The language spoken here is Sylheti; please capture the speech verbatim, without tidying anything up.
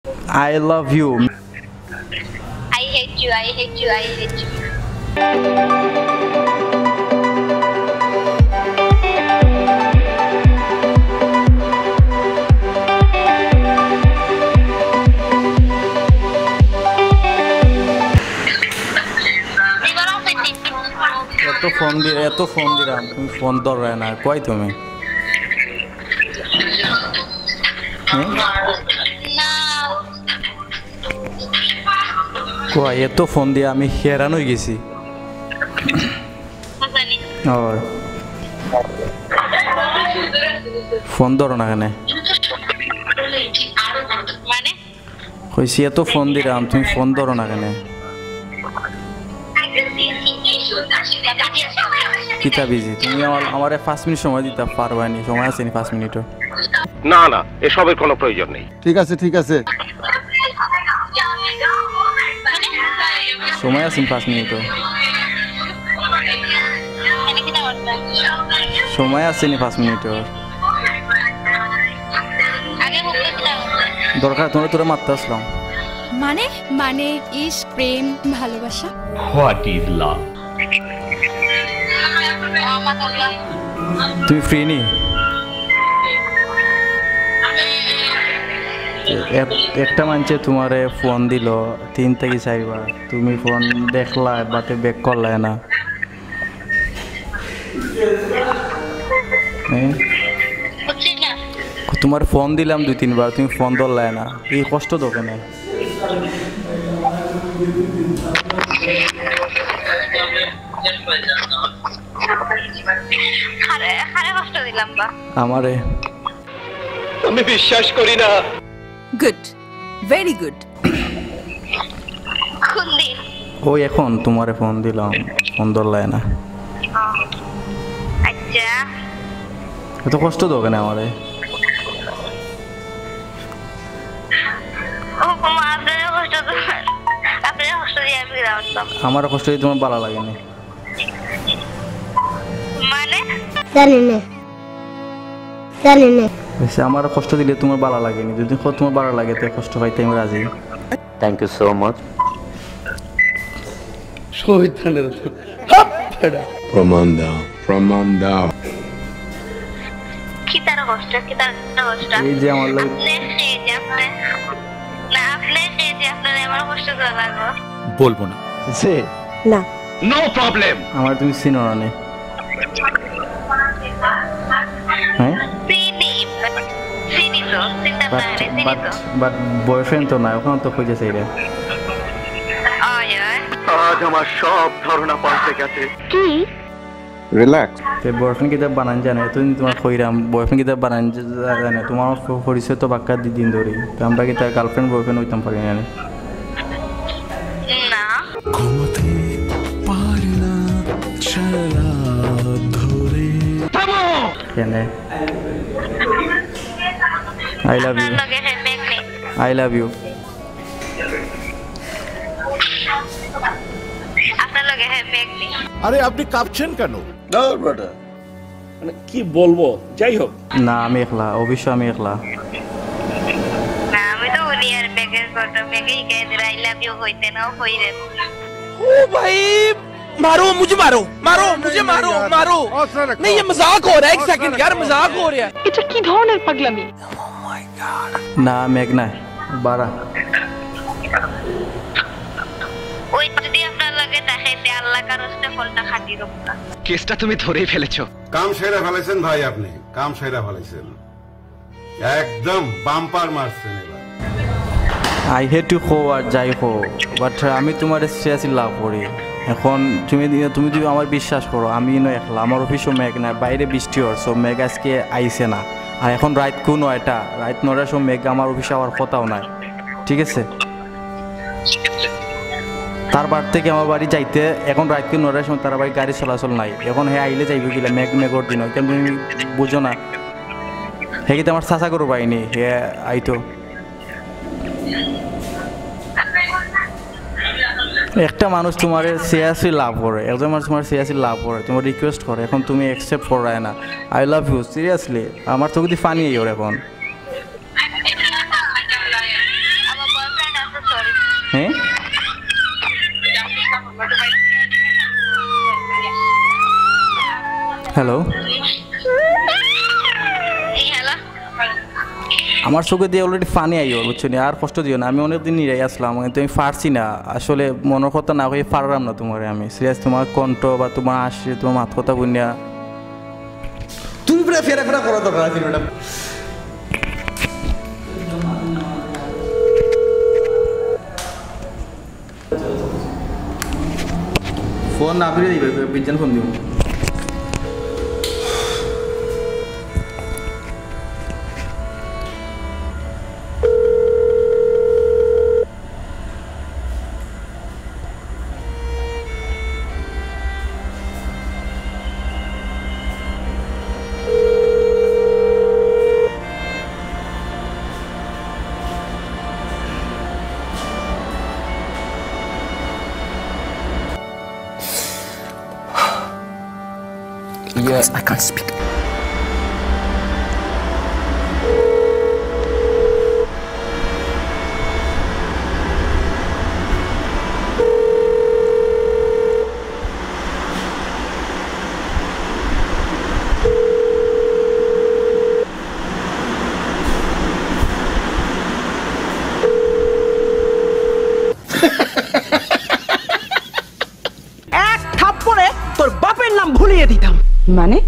I love you. I hate you, I hate you, I hate you. এত ফোন দি এত ফোন দিলাম, তুমি ফোন ধরো না, কই তুমি? হুম? না। কই, এত ফোন দিয়া আমি হেরান অই গেছি। বুঝানি। ওই। ফোন ধরো না কেনে? মানে? কইছি এত ফোন দিলাম, তুমি ফোন ধরো না কেনে? কিতা বিজি? তুমি আমার আমারে পাঁচ মিনিট সময় দিতা পারবায়নি? সময় আছে নি পাঁচ মিনিটও? না, না, এসবের কোনো প্রয়োজন নেই। ঠিক আছে, ঠিক আছে। সময় আছে নি পাঁচ মিনিটও? মানে কিতা করতাম? সময় আছে নি পাঁচ মিনিটও? আগে বুঝতে কিতা করতাম? দরকার, তোমরা তোরা মারতে আসলাম। মানে মানে ইশক, প্রেম, ভালোবাসা। What is love? আমার কথা। তুমি ফ্রি নি? এ- এক- একটা মানষে তোমারে ফোন দিল তিন থাকি চাইরবার, তুমি ফোন দেখলায়, বাদে ব্যাক করলায় না। হ্যাঁ? বুঝছি না। তোমারে ফোন দিলাম দুই তিনবার, তুমি ফোন ধরলায় না, এই কষ্ট দেও কেনে? কারে, কারে কষ্ট দিলাম বা? আমারে। আমি বিশ্বাস করি না। Good, very good. কোন দিন? ওই এখন তোমারে ফোন দিলাম, ফোন ধরলায় না। ও, আচ্ছা। এত কষ্ট দেও কেনে আমারে? ও মা, আপনারে কষ্ট তো, আপনারে কষ্ট দিয়া আমি কিতা করতাম? আমার কষ্ট দিয়া তোমার ভালা লাগে নি। মানে? জানি না, জানি না। বেশি আমার কষ্ট দিলে তোমার ভালা লাগে নি, যদি কও তোমার ভালা লাগে, তে কষ্ট পাইতে আমি রাজি। Thank you so much. শহীদ খানের হাপ ফেরা। প্রমাণ দাও, প্রমাণ দাও। কিতার কষ্ট, কিতার কষ্ট? এই যে আমার লগে আপনে কে যে আপনে, না, আপনে কে যে আপনারে আমার কষ্ট দেওয়া লাগবো? বলবো না। না। No problem. আমার তুমি চিনো না নি? হ্যাঁ? চিনি, চিনি তো, চিনতাম বাট না রে, চিনি বাট তো। বাট বয়ফ্রেন্ড তো না, ওখানে তো খুঁজে চাই রে। ওই, ওই। আজ আমার সব ধারণা পাল্টে গেছে। রিল্যাক্স। তে বয়ফ্রেন্ড কিতা বানান জানে? তুমি তোমার কইরাম বয়ফ্রেন্ড কিতা বানান জা-, জা-, জানে? তোমার প-, পরিচয় তো বাক্কা দি দিন ধরি। তো আমরা কিতা গার্লফ্রেন্ড বয়ফ্রেন্ড হইতাম পারি না নি? না। ঘুমাতে পারে না সারা রাত ধরে। কেনে? I love you. আপনার লগে হে মেঘ নেই। I love you. আপনার লগে হে মেঘ নেই। আরে, আপনি কাঁপছেন কেন? মানে কি বলবো, যাই হোক। না, আমি একলা, অবশ্য আমি একলা। না, আমি তো উনি আর মেঘের কথা, মেঘে ইকাই দিরা, "I love you" কইতে না, কইরে। ও ভাই, মারো মুঝে, মারো, মারো মুঝে, মারো, মারো। नहीं, ये मजाक हो रहा है, एक सेकंड यार, मजाक हो रहा है। এটা কি ধরনের পাগলামি? না, মেঘ না, বাড়া। ওই যদি আপনার লগে থাকে, তে আল্লাহ কার হস্তে ফোনটা খাটি রোগ না। কেসটা তুমি ধরেই ফেলেছো। কাম সেরা ফেলেছেন ভাই আপনি, কাম সেরা ফেলেছেন, একদম বাম্পার মারছেন এবার। I hate you কও আর যাই কও, বাট আমি তোমারে সিরিয়াসলি লাভ করি। এখন তুমি তুমি যদি আমার বিশ্বাস করো, আমি ইনো একলা, আমার অফিসও মেঘ নাই, বাইরে বৃষ্টি অর, সো মেঘ আজকে আইছে না। আর এখন রাইত কো নয়টা, রাইত নয়টার সময় মেঘ আমার অফিসে আওয়ার কথাও নাই, ঠিক আছে? তার বাড়ি থেকে আমার বাড়ি যাইতে এখন রাইত কো নয়টার সময় তার বাড়ি গাড়ি চলাচল নাই। এখন হে আইলে যাইবো কিলা? মেঘ মেঘর দিন, ওইখানে তুমি বুঝো না। হে কিন্তু আমার চাচা করো বাইনি, হে আইতো। একটা মানুষ তোমারে সিরিয়াসলি লাভ করে, একজন মানুষ তোমার সিরিয়াসলি লাভ করে, তোমার রিকোয়েস্ট করে, এখন তুমি অ্যাকসেপ্ট করায় না। I love you, seriously. আমার চোখ দিয়ে পানি আইওর এখন। আমার হ্যালো। আমার চোখে দিয়া already পানি আইও, বুঝছো নি? আর কষ্ট দিও না, আমি অনেক দিন নিরাই আসলাম, কিন্তু আমি পারছি না। আসলে মনের কথা না কইয়া পারলাম না তোমারে আমি। সিরিয়াস, তোমার কণ্ঠ বা তোমার হাসি, তোমার মাত কথা বুনিয়া। তুমি পুরা ফেরা ফেরা করা দরকার আছে, ম্যাডাম। ফোন না ফিরে দিবে, বিজ্ঞান ফোন দিব। Yes, I can't speak. এক থাপ্পড়ে তোর বাপের নাম ভুলিয়ে দিতাম। মানে?